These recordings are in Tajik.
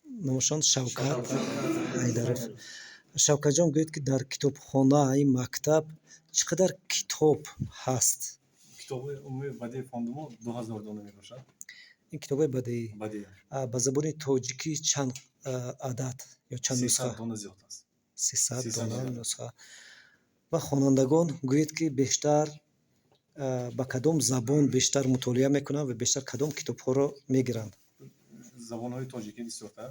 Номашон Шавкат Ҳайдаров. Шавкатҷон, гӯед, ки дар китобхонаи мактаб чӣ қадар китоб ҳаст? Китобҳои умумии бадеи фонди мо 2000 дона мебошад. Ин китобҳои бадеӣ. Бадеӣ. Ба забони тоҷикӣ чанд адад ё чанд нусха? 300 дона зиёд аст. 300 300 дона зиёд. нусха. Ва хонандагон, гӯед, ки бештар ба кадом забон бештар мутолиа мекунанд ва бештар кадом китобҳоро мегиранд? Забонҳои тоҷикӣ бисёртар,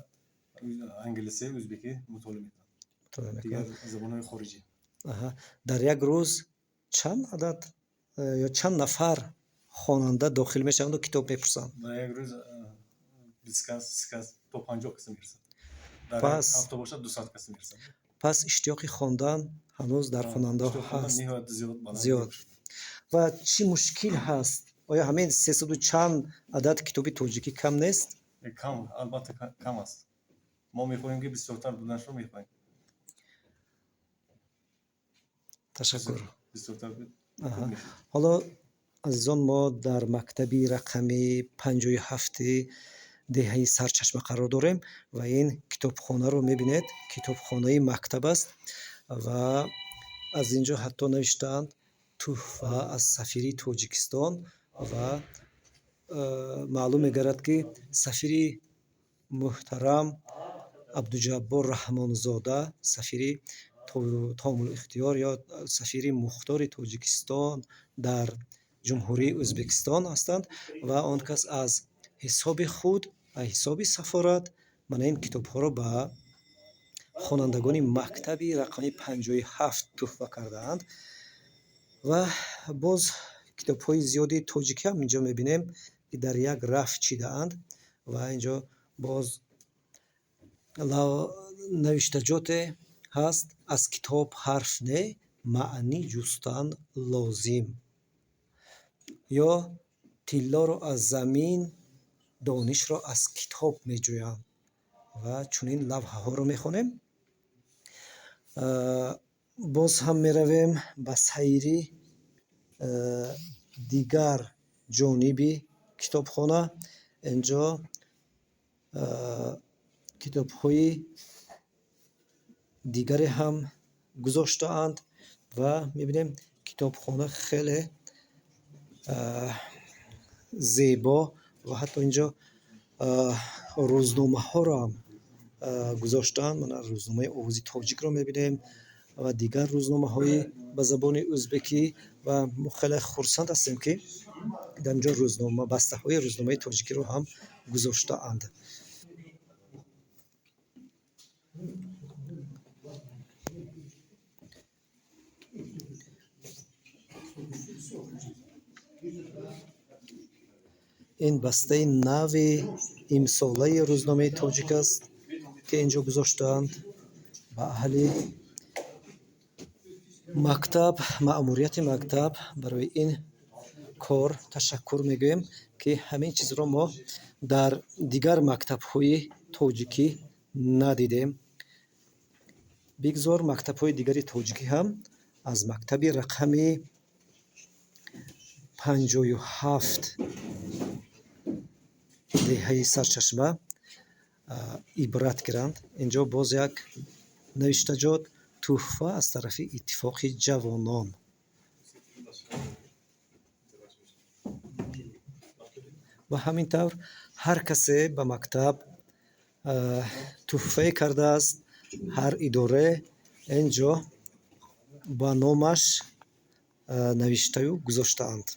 англисӣ, ӯзбекӣ мутолиа мекунанд. Мутолиа Дигар мекунанд. забонҳои хориҷӣ. Аҳа. Дар як рӯз чанд адад ё чанд нафар хонанда дохил мешаванду китоб мепурсанд? Дар як рӯз 20 кас, 30 кас, то 50 каса мерасад. Дар як ҳафта бошад, 200 каса мерасад. Пас иштиёқи хондан ҳанӯз дар хонандаҳо Иштиёқи хондан ҳаст. ниҳоят зиёд, баланд Зиёд. мебошад. Ва чӣ мушкил ҳаст? Оё ҳамин сесаду чанд адад китоби тоҷикӣ кам нест? Кам, албатта, кам аст. Мо мехоҳем, ки бисёртар буданашро мехоҳем. Ташаккур. Бисёртар Аҳа. хуб мешуд. Ҳоло, азизон, мо дар мактаби рақами 57-и деҳаи Сарчашма қарор дорем ва ин китобхонаро мебинед. Китобхонаи мактаб аст ва аз ин ҷо ҳатто навиштаанд: «Тӯҳфа аз сафири Тоҷикистон», ва маълум мегардад, ки сафири муҳтарам Абдуҷаббор Раҳмонзода, сафири томулихтиёр ё сафири мухтори Тоҷикистон дар Ҷумҳурии Ӯзбекистон ҳастанд ва он кас аз ҳисоби худ ва ҳисоби сафорат мана ин китобҳоро ба хонандагони мактаби рақами 57 тӯҳфа кардаанд. Ва боз китобҳои зиёди тоҷикӣ ҳам инҷо мебинем, ки дар як раф чидаанд ва инҷо боз навиштаҷоте ҳаст: «Аз китоб ҳарф не, маънӣ ҷустан лозим», ё «Тиллоро аз замин, донишро аз китоб меҷӯянд», ва чунин лавҳаҳоро мехонем. Боз ҳам меравем ба сайри дигар ҷониби китобхона. Инҷо китобҳои дигаре ҳам гузоштаанд ва мебинем, китобхона хеле зебо ва ҳатто инҷо рӯзномаҳоро ҳам гузоштаанд. Мана, рӯзномаи «Овози тоҷикро» мебинем ва дигар рӯзномаҳои ба забони ӯзбекӣ, ва мо хеле хурсанд ҳастем, ки дар инҷо рӯзнома, бастаҳои рӯзномаи тоҷикиро ҳам гузоштаанд. Ин бастаи нави имсолаи рӯзномаи тоҷик аст, ки инҷо гузоштаанд. Ба аҳли мактаб, маъмурияти мактаб барои ин кор ташаккур мегӯем, ки ҳамин чизро мо дар дигар мактабҳои тоҷикӣ надидем. Бигзор мактабҳои дигари тоҷикӣ ҳам аз мактаби рақами 57 деҳаи Сарчашма ибрат гиранд. Инҷо боз як навиштаҷот: «Тӯҳфа аз тарафи Иттифоқи ҷавонон». Ва ҳамин тавр ҳар касе ба мактаб тӯҳфае кардааст, ҳар идора, ин ҷо ба номаш навиштаю гузоштаанд.